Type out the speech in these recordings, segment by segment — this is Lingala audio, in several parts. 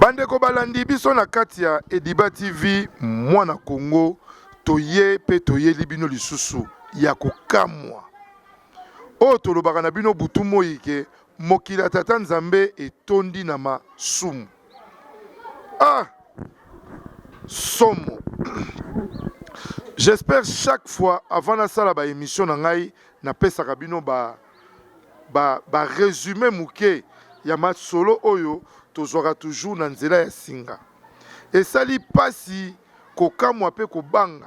Bandeko balandi biso na kati ya Ediba TV mwana Congo, toye pe toyeli bino lisusu ya kokamwa. Oyo tolobaka na bino butu moyi ke mokili ya Tata Nzambe etondi na masumu. Ah! Somo. J'espère chaque fois avant nasala ba emission na ngai napesaka bino ba ba ba resume muke ya masolo oyo tozwaka toujours na nzela ya singa. Esali pasi kokamwa pe kobanga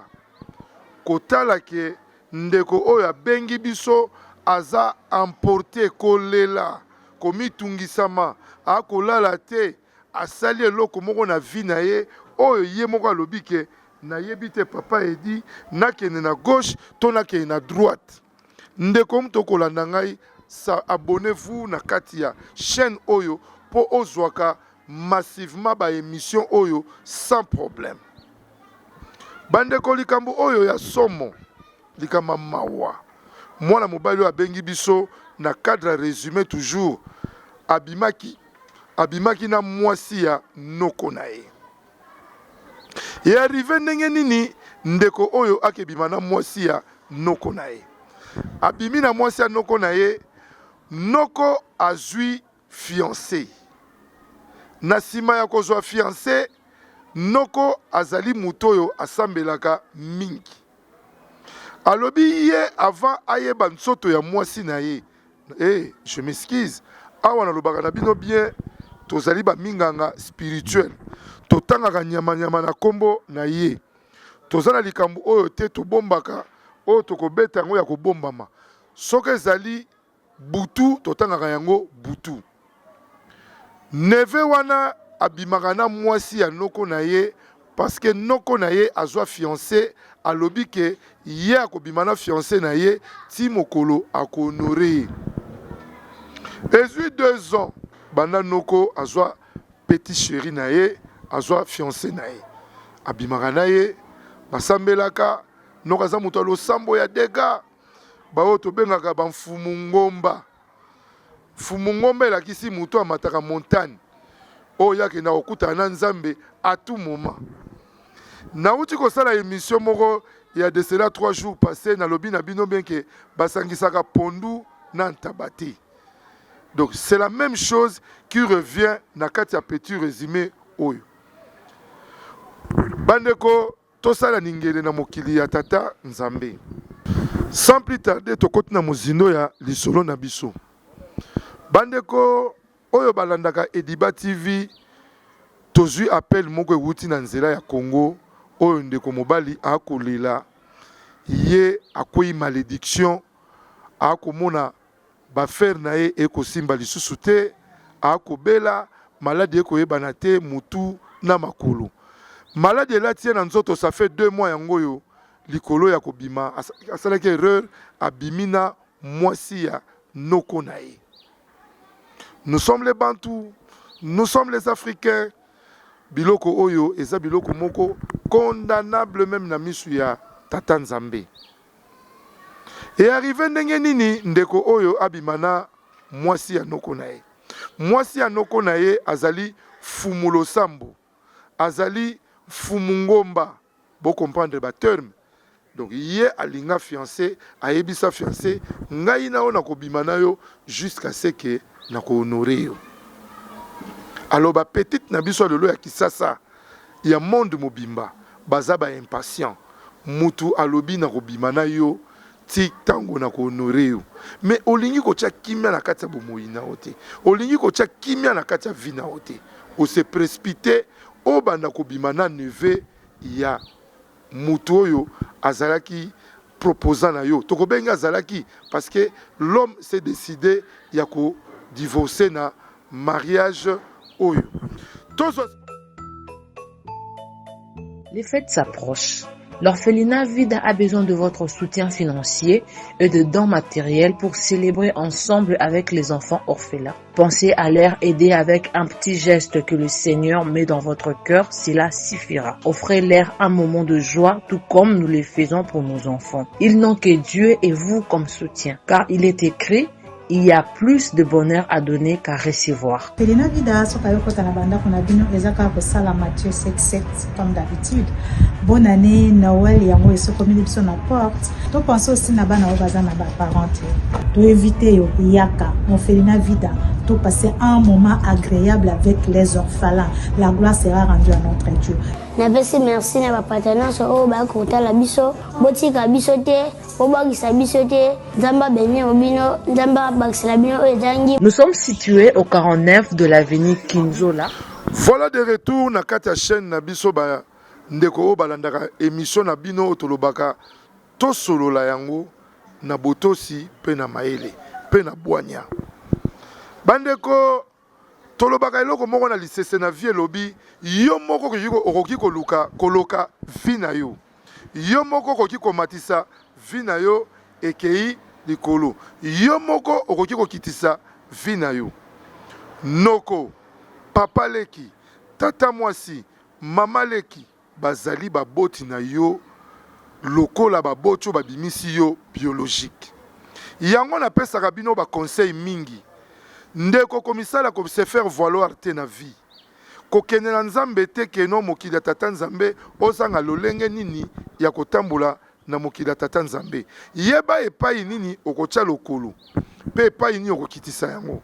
kotala ke ndeko oyo abengi biso aza emporte, kolela, komitungisama, akolala te, asali eloko moko na vie na ye oyo ye moko alobi ke nayebi te papa Eddy nakende na gauche to nakende na droite. Ndeko moto okolanda ngai sa abonnez vous na kati ya chaîne oyo po ozwaka massivement ba emission oyo sans problème. Bandeko likambo oyo ya somo likambo ya mawa mwana mobali oyo abengi biso na cadre ya resume toujours abimaki abimaki na mwasi ya noko na ye. E arrive ndenge nini ndeko oyo akebima na mwasi ya noko na ye? Abimi na mwasi ya noko na ye, noko azwi fiance. Na sima ya kozwa fiance, noko azali moto oyo asambelaka mingi. Alobi ye avant ayeba nzoto ya mwasi na ye, eh je m'excuse awa nalobaka na bino bien tozali ba minganga spirituel totangaka nyama nyama na kombo na ye toza na likambo oyo te tobombaka oyo tokobeta yango ya kobombama soki ezali butu totangaka yango butu. Neveu wana abimaka na mwasi ya noko na ye parce que noko na ye azwa fiance alobi ke ye akobima na fiance na ye ti mokolo ako honore ye. Ezwi deux ans banda noko azwa petit cheri na ye azwa fiance na ye abimaka na ye basambelaka noko aza moto ya losambo ya degats baoyo tobengaka ba mfumu ngomba. Mfumu ngomba elakisi moto amataka montagne oyo akenda kokutana na Nzambe à tout moment. Nauti kosala emission moko ya de cela 3 jours passé, nalobi na bino bien ke basangisaka pondu na ntaba te. Donc c'est la même chose qui revient na kati ya petit résumé oyo. Bandeko Tosala ningele na mokili ya Tata Nzambe. Sans plus tarder, tokoti na mozindo ya lisolo na biso. Bandeko oyo balandaka Ediba TV, tozwi appel moko ewuti na nzela ya Congo oyo ndeko mobali akolela ye akweyi malediction, akomona Ba fer na ye eko simba lisusu te, ako bela, maladi eko yebana te mutu na makolo. Maladi elati ye na nzoto ça fait deux mois yango oyo likolo ya kobima asalaki erreur abimi na mwasi ya noko na ye. Nous sommes les Bantous, nous sommes les Africains, biloko oyo eza biloko moko condamnable meme na misu ya Tata Nzambe. E arrive ndenge nini ndeko oyo abima na mwasi ya noko na ye? Mwasi ya noko na ye azali fumu losambo, azali mfumu ngomba, bo comprendre ba termes. Donc ye alinga fiance, ayebisa fiance ngai na yo nakobima na yo jusqu'à ce que nako honorer yo. Alors ba petite na biso ya lelo ya kisasa ya monde mobimba baza ba impatient mutu alobi nako bima na yo ti tango nako honore yo mais olingi kotia kimia na kati ya bomoyi na yo te olingi kotia kimia na kati ya vie na yo te o se precipite obanda kobima na neveu ya mutu oyo azalaki proposant na yo tokobenga azalaki parce que l'homme s'est decide ya ko divorcer na mariage oyo tozwa. Les fêtes s'approchent. L'orphelinat Vida a besoin de votre soutien financier et de dons matériels pour célébrer ensemble avec les enfants orphelins. Pensez à leur aider avec un petit geste que le Seigneur met dans votre cœur, cela suffira. Offrez-leur un moment de joie, tout comme nous le faisons pour nos enfants. Ils n'ont que Dieu et vous comme soutien, car il est écrit, Il y a plus de bonheur à donner qu'à recevoir. Felina Vida soki ayo kota na bandako na bino eza kaka kosala Matthieu 7 7 comme d'habitude. Bonne année Noël yango esokomeli biso na porte. To pense aussi na bana oyo baza na ba parents te. To éviter yo yaka mon Felina Vida to passer un moment agréable avec les orphelins. La gloire sera rendue à notre Dieu. Napesi merci na bapata nyonso oyo bayaki kotala biso botika biso te bobwakisa biso te nzambe abenir bino nzambe abakisela bino oyo ezangi. Nous sommes situés au 49 de l'avenue Kinzola. Voilà de retour na kati ya chaîne na biso ba ndeko oyo balandaka émission na bino oyo tolobaka tosolola yango na botosi mpe na mayele mpe na bwanya. Bandeko tolobaka eloko moko na lisese na vie elobi yo moko okoki koluka koloka vie na yo yo moko okoki komatisa vie na yo ekei likolo yo moko okoki kokitisa vie na yo noko papa leki tata mwasi mama leki Bazali baboti na yo lokola baboti oyo babimisi yo biologique. Yango napesaka bino ba conseils mingi. Ndeko komisala ko se faire valoir te na vie. Kokende na Nzambe te que non mokili ya tata Nzambe ozanga lolenge nini ya kotambola na mokili ya tata Nzambe. Yeba epayi nini okotia lokolo pe epayi nini okokitisa yango.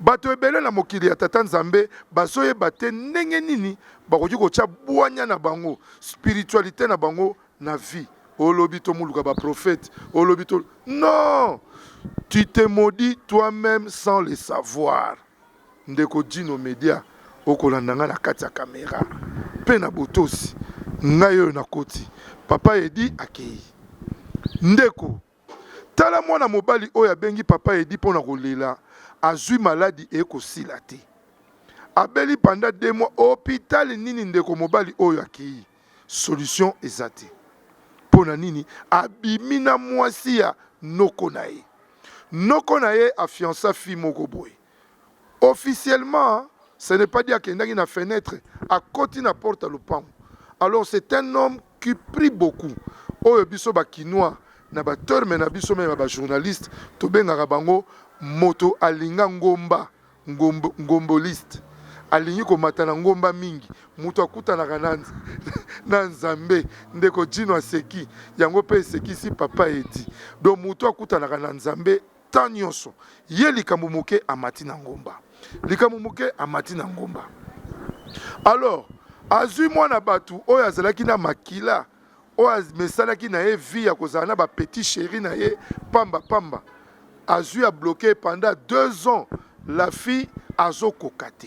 Bato ebele na mokili ya tata Nzambe bazoyeba te ndenge nini bakoki kotia bwanya na bango, spiritualite na bango na vie. Olobi tomuluka ba prophète, olobi to non! Tu te maudis toi-meme sans le savoir. Ndeko Djino Media okolanda ngai na kati ya camera pe na botosi ngai oyo nakoti papa Eddy akeyi ndeko tala mwana mobali oyo abengi papa Eddy pona kolela azui maladi ekosila te abeli pendant deux mois hopital nini ndeko mobali oyo akeyi solution eza te pona nini abimi na mwasi ya noko na ye Noko na ye a fiança fille moko boye officiellement ce n'est pas dit akendaki na fenetre akoti na porte ya lopango alors c'est un homme qui prie beaucoup oyo biso ba kinois na ba terme na biso meme ya ba journaliste tobengaka bango moto alinga ngomba Ngomboliste alingi komata na ngomba mingi mutu akutanaka na na nzambe ndeko Djino aseki yango pe esekisi papa Eddy donc mutu akutanaka na nzambe temps nionso ye likambo moke amati na ngomba likambo moke amati na ngomba alors azui mwana batu oyo azalaki na makila oyo amesanaki na ye vie ya kozala na ba petit cheri na ye pamba pamba azui a bloque pendant 2 ans la fille azokoka te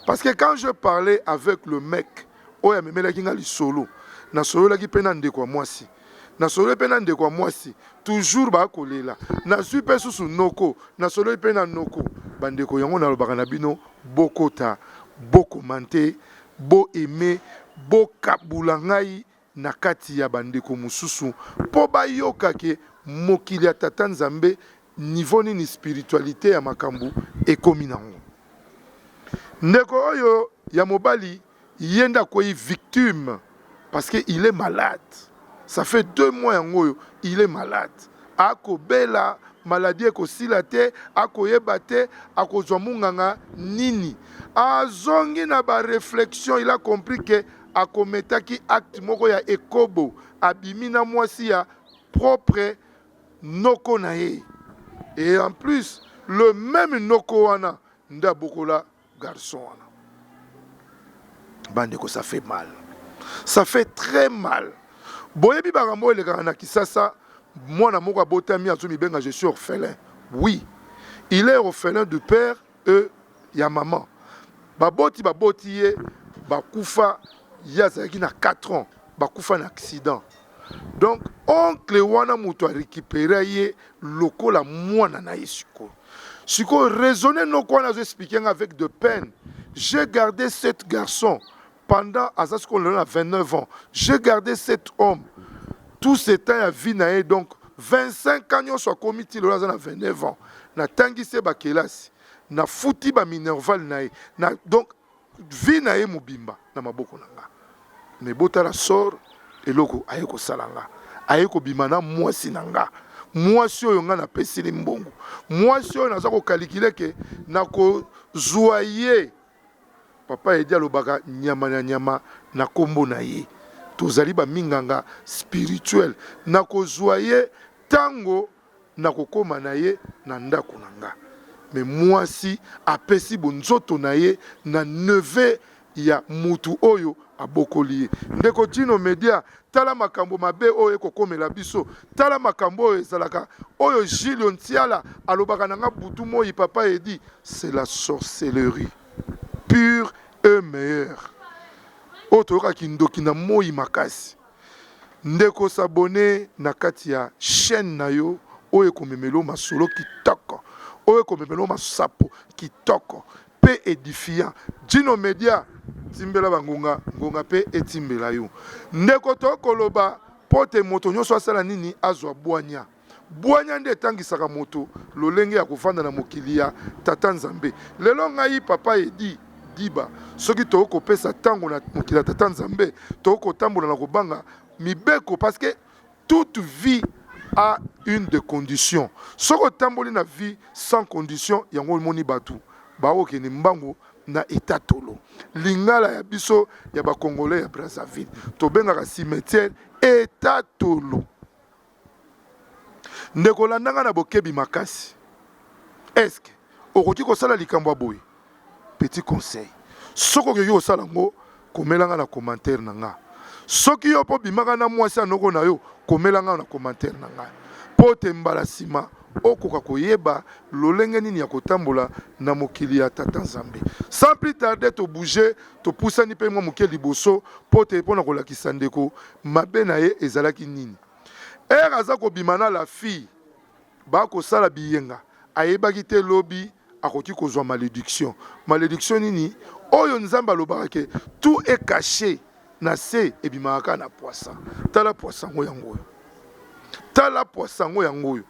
parce que quand je parlais avec le mec oyo amemelaki nga lisolo nasololaki mpe na ndeko ya mwasi nasololi mpe na ndeko ya mwasi toujours bakolela nazwi mpe susu noko nasololi mpe na noko bandeko yango nalobaka na bino bokota bokomante Bo aimer, bo kabula ngai na kati ya ba ndeko mosusu po ba yoka ke mokili ya tata Nzambe niveau nini spiritualite ya makambu ekomi nango. Ndeko oyo ya mobali ye nde akweyi victime parce que il est malade ça fait 2 mois yango oyo il est malade ako bela maladie ekosila te akoyeba te akozwa munganga nini azongi na ba reflexion il a compris que akometaki acte moko ya ekobo abimi na mwasi ya propre noko na ye et en plus le meme noko wana nde abokola Garçon wana bandeko ça fait mal ça fait très mal boyebi makambo oyo elekaka na kisasa mwana moko abotami azomibenga je suis orphelin oui il est orphelin du père et ya maman baboti baboti ye bakufa ye azalaki na 4 ans bakufa na accident Donc oncle wana mutu a recupera ye lokola mwana na ye sikoyo. Sikoyo raisonner noko wana azo expliquer nga avec de peine. J'ai gardé cet garçon pendant aza sikoyo lelo na 29 ans. J'ai gardé cet homme tout ce temps ya vie na ye donc 25 ans nyonso akomi ti lelo aza na 29 ans. Natangisi ye ba kelasi, nafuti ba minerval na ye na donc vie na ye mobimba na maboko na nga mais botala sort eloko aye kosala nga aye kobima na mwasi na nga. Mwasi oyo ngai napesili mbongo, mwasi oyo naza kokalikile ke nakozwa ye. Papa Edi alobaka nyama na nyama na kombo na ye. Tozali ba minganga spirituel. Nakozwa ye tango nakokoma na ye na ndako na nga. Mais mwasi apesi bonzoto na ye na neveu ya mutu oyo abokoli ye. Ndeko Djino Media, tala makambo mabe oyo eko komela biso, tala makambo oyo ezalaka, oyo Julio Nsiala alobaka na nga butu moyi papa Eddy, c'est la sorcellerie pure et meilleure. Oyo toyoka kindoki na moyi makasi. Ndeko s'abonner na kati ya chaine na yo oyo ekomemela yo masolo kitoko, oyo ekomemela yo masapo kitoko pe edifiant. Djino Media timbela ba ngonga, ngonga pe etimbela yo. Ndeko to koloba po te moto nionso asala nini? Azwa bwanya. Bwanya nde etangisaka moto lolenge ya kovanda na mokili ya Tata Nzambe. Lelo ngai Papa Eddy Diba soki tokoki kopesa tango na mokili ya Tata Nzambe, tokoki kotambola na kobanga mibeko parce que toute vie a une de condition. Soki otamboli na vie sans condition, yango omoni batu bakokende mbangu na etatolo. Lingala ya biso ya ba Congolais ya Brazzaville tobengaka cimetière etatolo. Ndeko landa nga na bokebi makasi. Est-ce que okoki kosala likambo ya boye? Petit conseil. Soki okoki kosala yango, komela nga na commentaire na nga. Soki yo mpe obimaka na mwasi ya noko na yo, komela nga na commentaire na nga. Mpo te mbala sima okoka koyeba lolenge nini ya kotambola na mokili ya Tata Nzambe. Sans plus tarder, to bouger, topusani mpe mwa moke liboso mpo te mpo na kolakisa ndeko mabe na ye ezalaki nini. Heure aza kobima na la fille ba kosala biyenga ayebaki te lobi akoki kozwa malediction. Malediction nini? Oyo Nzambe alobaka ke tout est cache na se ebimaka kaka na pwasa. Tala pwasa yango yango oyo. Tala pwasa yango yango oyo.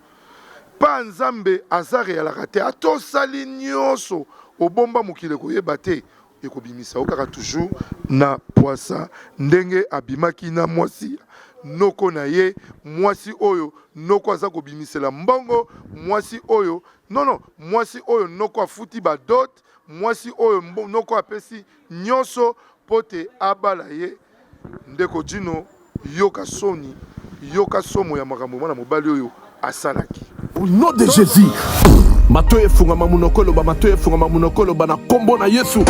Pa Nzambe aza realaka te ata osali nioso obomba mokili ekoyeba te ekobimisa yo kaka toujours na pwasa ndenge abimaki na mwasi noko na ye mwasi oyo noko aza kobimisela mbongo mwasi oyo non non mwasi oyo noko afuti ba dot mwasi oyo noko apesi nyoso mpo te abala ye ndeko Djino yoka soni yoka somo ya makambo mwana mobali oyo asalaki. Au nom de Jesus. Matoyi efungama munoko eloba matoyi efungama munoko eloba na kombo na Yesu.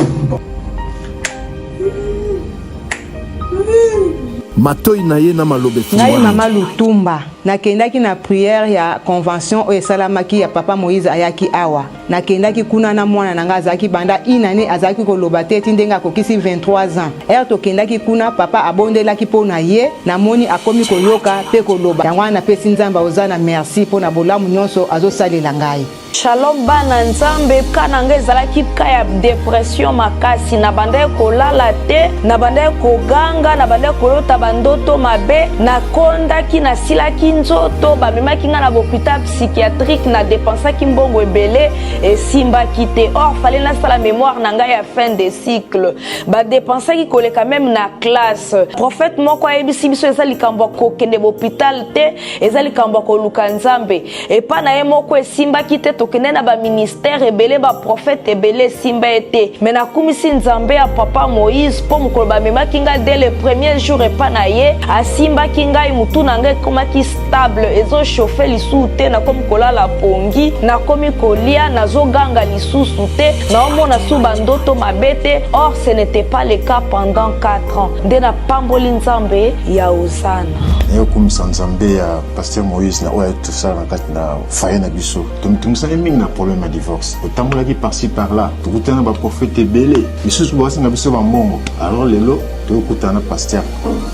Matoyi na ye na maloba Ngai efungwami. mama Lutumba nakendaki na prière ya convention oyo esalamaki ya papa Moïse ayaki awa Nakendaki kuna na mwana na ngai azalaki banda une annee azalaki koloba te ti ndenge akokisi 23 ans. Heure tokendaki kuna papa abondelaki po na ye, namoni akomi koyoka pe koloba. Yango wana napesi Nzambe Hosanna merci po na bolamu nionso azosalela ngai. Shalom bana nzambe cas na nga ezalaki cas ya depression makasi na bandaki kolala te na bandaki koganga na bandaki kolota ba ndoto mabe nakondaki nasilaki nzoto bamemaki nga na bopital psychiatrique na depensaki mbongo ebele esimbaki te or fallait nasala mémoire na ngai ya fin de cycle badepensaki koleka meme na classe prophète moko ayebisi biso eza likambo ya kokende bopital te eza likambo ya koluka nzambe epa na ye moko esimbaki te tokende na baministère ebele baprofete ebele esimba ye te me nakumisi nzambe ya papa moïse mpo mokolo bamemaki ngai dès le premier jour epa na ye asimbaki ngai motu na ngai ekomaki stable ezo chauffe lisusu te nakomi kolala pongi nakomi kolia nazoganga lisusu te naomona su bandoto mabe te or ce n'était pas le cas pendant 4 ans nde napamboli nzambe ya ozana nayokumisa nzambe ya pasteur moïse na oyo aye tosala na kati na foyer na biso tomitungisaki mingi na problème ya divorce totambolaki par-ci par-là tokutana na baprofete ebele misusu basenga biso bambongo alors lelo tokutana na pasteur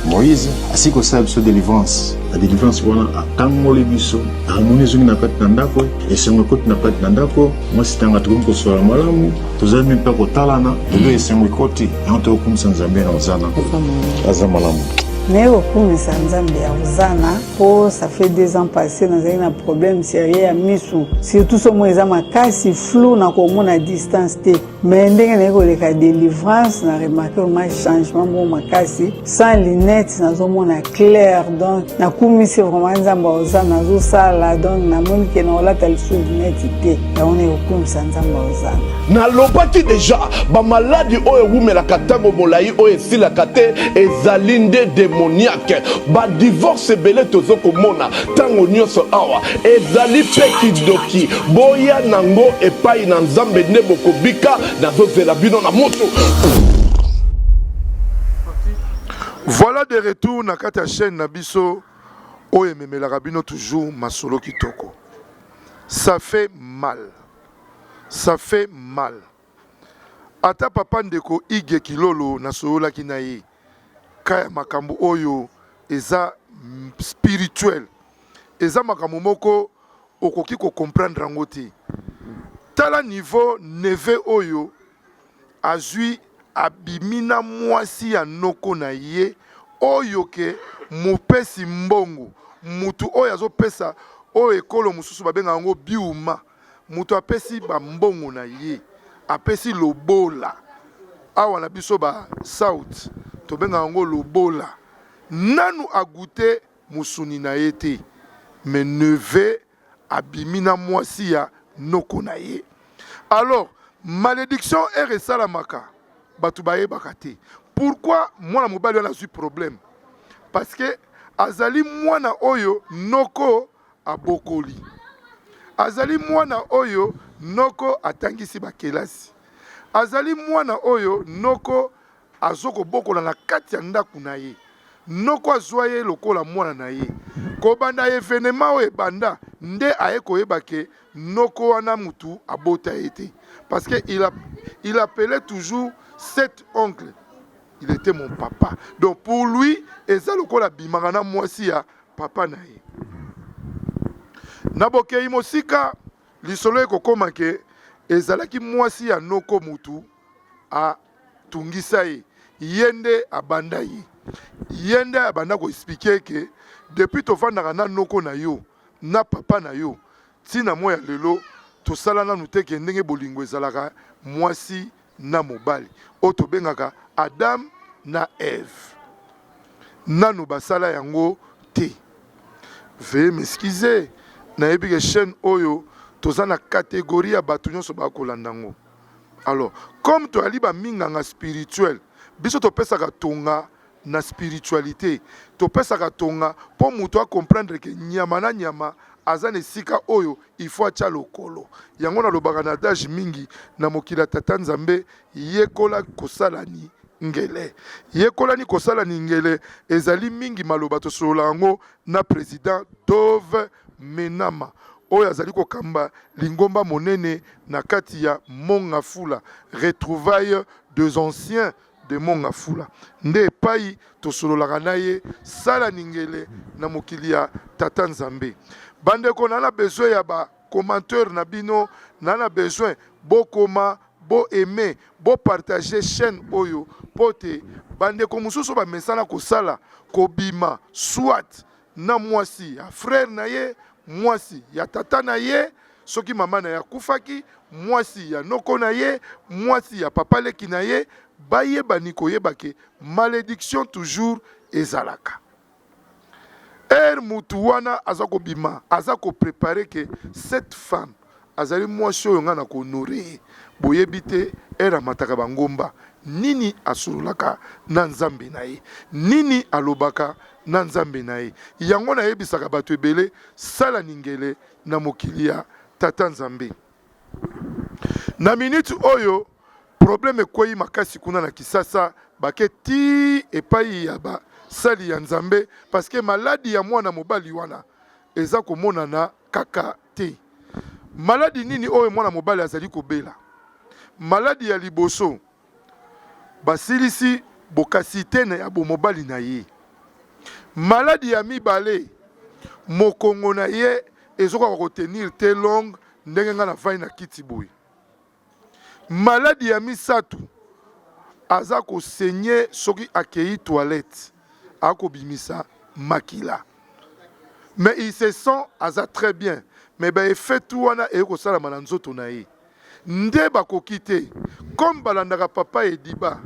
Moïse asili kosala biso delivrance. Na delivrance wana akangoli biso, harmonie ezongi na kati na ndako, esengo ekoti na kati na ndako, mwasi tanga tokomi kosolola malamu, tozali mpe mpe kotalana, lelo esengo ekoti, yango tokokumisa Nzambe na Ozana. Aza malamu. Naye kokumisa Nzambe ya Hosanna po ça fait deux ans passé nazali na problème sérieux ya misu surtout somo eza makasi flou na komona distance te mais ndenge naye koleka délivrance na remarque vraiment changement moko makasi sans lunette nazomona clair donc nakumisi vraiment Nzambe ya Hosanna azosala donc namoni ke nakolata lisusu lunette te yango naye kokumisa Nzambe ya Hosanna. Nalobaki deja ba maladi oyo ewumelaka tango molayi oyo esilaka te ezali nde demoniaque. Ba divorce ebele tozo komona tango nionso awa ezali pe kindoki. Boya nango epayi na Nzambe nde bokobika. Nazozela bino na moto. Voilà de retour na kati ya chaîne na biso oyo ememelaka bino toujours masolo kitoko. Ça fait mal. Ça fait mal. Ata papa ndeko Igue Kilolo nasololaki na ye ka ya makambo oyo eza spirituel. Eza makambo moko okoki ko comprendre yango te. Tala niveau neveu oyo azui abimi na mwasi ya noko na ye oyo ke mopesi mbongo mutu oyo azopesa oyo ekolo mosusu babengaka yango biuma Mutu apesi ba mbongo na ye apesi lobola awa na biso ba south tobengaka yango lobola nanu a goute musuni na ye te mais neveu abimi na mwasi ya noko na ye alors malediction heure esalamaka batu bayebaka te pourquoi mwana mobali wana azui problème parce que azali mwana oyo noko abokoli. Azali mwana oyo noko atangisi ba kelasi. Azali mwana oyo noko azo kobokola na kati ya ndaku na ye. Noko azua ye lokola mwana na ye. Kobanda evenement oyo ebanda nde aye koyeba ke noko wana mutu abota ye te. Parce que il il appelait toujours cet oncle il etait mon papa. Donc pour lui eza lokola abimaka na mwasi ya papa na ye. Na bokeyi mosika, lisolo ekokoma ke ezalaki mwasi ya noko mutu atungisa ye, ye nde abanda ye. Ye nde abanda ko expliquer ke depuis tovandaka na noko na yo na papa na yo ti na moyi ya lelo tosala nanu te ke ndenge bolingo ezalaka mwasi na mobali oyo tobengaka Adam na Eve nanu basala yango te. Veuillez m'excuser, nayebi ke chaine oyo toza na categorie ya batu nionso ba kolanda yango. Alors comme toyali ba minganga spirituel, biso topesaka tonga na spiritualite topesaka tonga po mutu a comprendre que nyama na nyama aza na esika oyo il faut atia lokolo yango nalobaka na adage mingi na mokili ya tata nzambe yekola kosala ni ngele yekola ni kosala ni ngele ezali mingi maloba tosolola yango na president Dove Menama oyo azali kokamba lingomba monene na kati ya Mont Ngafula retrouvailles des anciens de Mont Ngafula nde epayi tosololaka na ye sala ningele na mokili ya tata Nzambe. Bandeko na na besoin ya ba commentaires na bino na na besoin bokoma bo aimer bo partager chaine oyo po te bandeko mosusu bamesana kosala kobima soit na mwasi ya frère na ye, mwasi ya tata na ye, soki mama na ye akufaki, mwasi ya noko na ye, mwasi ya papa leki na ye, bayebani koyeba ke malediction toujours ezalaka. Heure mutu wana aza kobima, aza ko preparer ke cette femme Azali mwasi oyo ngai nako honorer ye. Boyebi te heure amataka ba ngomba nini asololaka na Nzambe na ye? Nini alobaka na Nzambe na ye? Yango nayebisaka batu ebele sala ningele na mokili ya Tata Nzambe. Na minute oyo problème ekweyi makasi kuna na Kisasa bake ti epayi ya ba sali ya Nzambe parce que maladi ya mwana mobali wana eza komonana kaka te. Maladi nini oyo mwana mobali azali kobela? Maladi ya liboso, basilisi bokasitene ya bomobali na ye. Maladi ya mibale, mokongo na ye ezokoka kotenir te longue ndenge ngai nafandi na kiti boye. Maladi ya misatu, aza ko saigner soki akeyi toilette. Akobimisa makila. Mais il se sent aza très bien mais ba effet tout wana eye kosalama na nzoto na ye nde bakoki te comme balandaka papa Ediba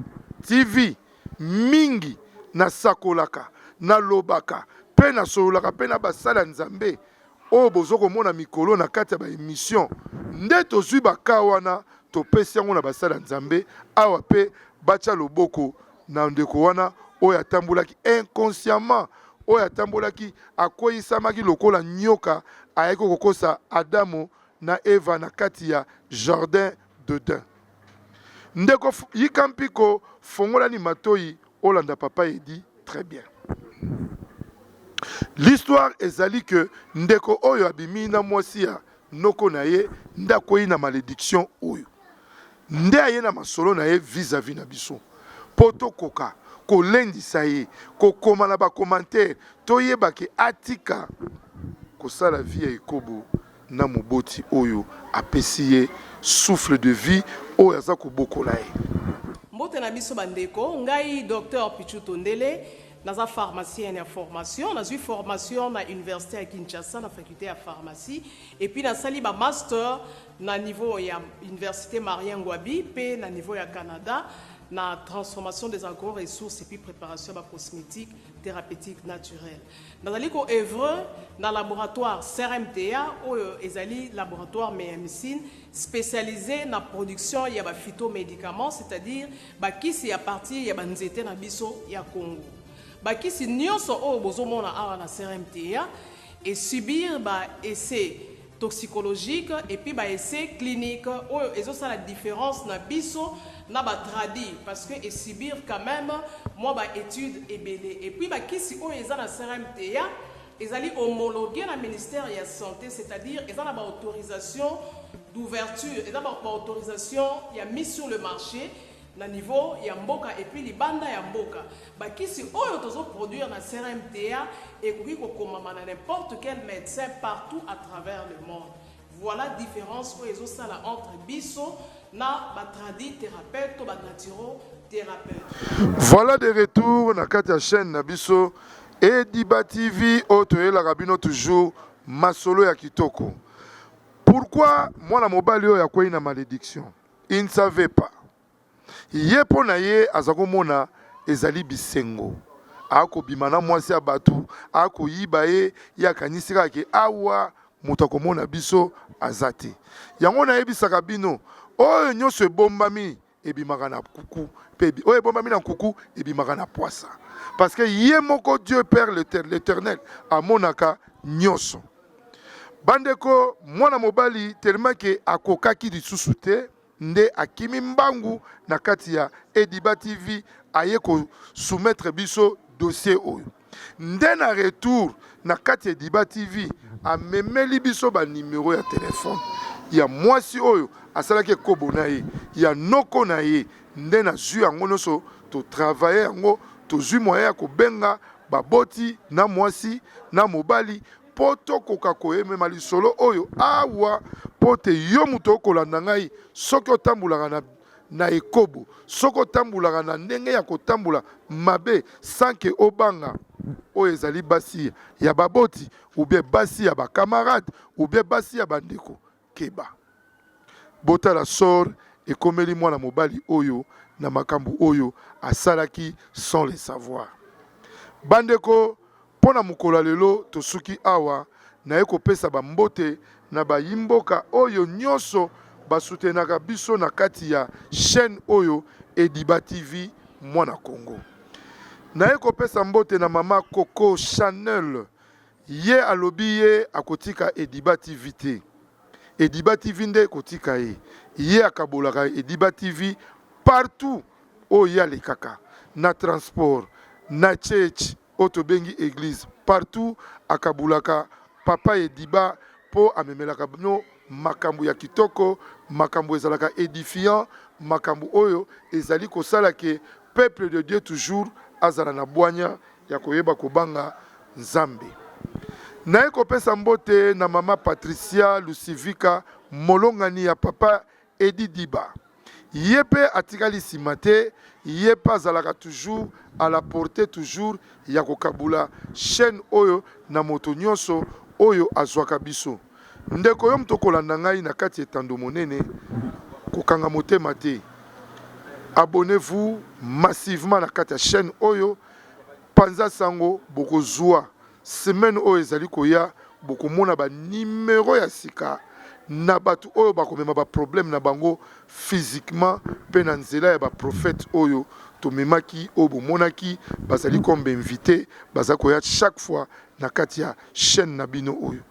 TV mingi nasakolaka nalobaka pe nasololaka pe na basali ya Nzambe oyo bozo komona mikolo na kati ya ba emission nde tozui ba cas wana topesi yango na basali ya Nzambe awa pe batia loboko na ndeko wana oyo atambolaki inconsciemment oyo atambolaki akweyisamaki lokola nyoka ayaki kokosa Adamo na Eva na kati ya jardin d'Eden. Ndeko yika mpiko fongolani matoyi olanda papa Eddy très bien. L'histoire ezali que ndeko oyo abimi na mwasi ya noko na ye nde akweyi na malediction oyo. Nde aye na masolo na ye vis à vis na biso po tokoka kolendisa ye, kokoma na ba commentaires toyeba ke atika kosala vie ya ekobo na moboti oyo apesi ye souffle de vie oyo aza kobokola ye. Mbote na biso ba ndeko, ngai Docteur Pitshou Tondele, naza pharmacienne ya formation, nazui formation na universite ya Kinshasa na faculte ya pharmacie et puis nasali ba master na niveau ya universite Marien Ngouabi pe na niveau ya Canada na transformation des agro-ressources et puis preparation ya ba cosmetiques therapeutique naturelle. Nazali ko oeuvre na laboratoire CRMTA oyo ezali laboratoire Meamicine specialise na production ya ba phytomedicaments, c'est-à-dire ba kisi à partir ya ba nzete na biso ya Congo. Ba kisi nionso oyo bozomona awa na CRMTA e subir ba essais toxicologique et puis ba essais clinique oyo ezosala différence na biso na ba tradi parce que e subir quand même mwa ba études ebele et puis ba kisi oyo eza na CRMTA ezali homologué na ministère ya santé, c'est-à-dire eza na ba autorisation d'ouverture, eza ba autorisation ya mise sur le marché na niveau ya mboka et puis libanda ya mboka. Ba kisi oyo tozo produire na CRMTA ekoki kokomama na n'importe quel médecin partout à travers le monde. Voilà différence oyo ezosala entre biso na ba tradi thérapeute to ba naturothérapeute. Voilà de retour na kati ya chaîne na biso Ediba TV oyo toyelaka bino toujours masolo ya kitoko. Pourquoi mwana mobali oyo akwei na malédiction? Il ne savait pas. Ye mpo na ye aza komona ezali bisengo. Akobima na mwasi ya bato, akoyiba ye, ye akanisi kaka ke awa moto akomona biso aza te. Yango nayebisaka bino, oyo nyonso ebombami ebimaka na kuku, mpe oyo ebombami na nkuku ebimaka na pwasa. Parce que ye moko Dieu Père l'Eternel amonaka nyonso. Bandeko, mwana mobali tellement ke akokaki lisusu te, nde akimi mbangu na kati ya Ediba TV aye ko soumettre biso dossier oyo. Nde na retour na kati ya Ediba TV amemeli biso ba numero ya telephone ya mwasi oyo asalaki ekobo na ye, ya noko na ye, nde nazui yango nionso to travailler yango, tozui moyen ya kobenga baboti na mwasi na mobali mpo tokoka koemema lisolo oyo awa, mpo te yo moto okolanda ngai, soki otambolaka na, na ekobo, soki otambolaka na ndenge ya kotambola mabe sans que obanga, oyo ezali basi ya baboti ou bien basi ya ba camarades ou bien basi ya bandeko, keba. Botala sort ekomeli mwana mobali oyo na makambo oyo asalaki sans le savoir. Bandeko, mpo na mokolo ya lelo tosuki awa. Naye kopesa ba mbote na bayi mboka oyo nionso ba soutenaka biso na kati ya chaine oyo Ediba TV Mwana Congo. Naye kopesa mbote na mama Coco Chanel, ye alobi ye akotika Ediba TV te. Ediba TV nde ekotika ye. Ye akabolaka Ediba TV partout oyo ye alekaka, na transport, na church oyo tobengi eglise, partout akabulaka papa Ediba po amemelaka bino makambo ya kitoko, makambo ezalaka edifiant, makambo oyo ezali kosala ke peuple de Dieu toujours azala na bwanya ya koyeba kobanga Nzambe. Naye kopesa mbote na mama Patricia Lusivika molongani ya papa Eddy Diba. Ye pe atikali sima te, ye pe azalaka toujours à la portee toujours ya kokabula chaine oyo na moto nionso oyo azuaka biso. Ndeko yo moto okolanda ngai na kati ya etando monene, kokanga motema te. Abonnez-vous massivement na kati ya chaine oyo, panza sango bokozua Semaine oyo ezali koya bokomona ba numero ya sika na batu oyo bakomema ba problème na bango physiquement pe na nzela ya ba prophètes oyo tomemaki oyo bomonaki bazali comme ba invites baza koya chaque fois na kati ya chaine na bino oyo.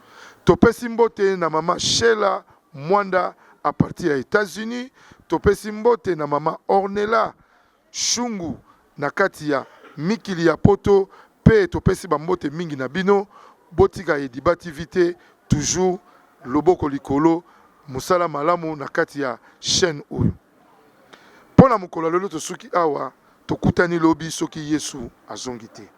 Topesi mbote na mama Shella Mwanda à partir ya Etats-Unis, topesi mbote na mama Ornella Shungu na kati ya mikili ya poto pe topesi ba mbote mingi na bino botika Ediba TV te toujours loboko likolo musala malamu na kati ya chaine oyo pona mokolo ya lelo tosuki awa tokutani lobi soki yesu azongi te.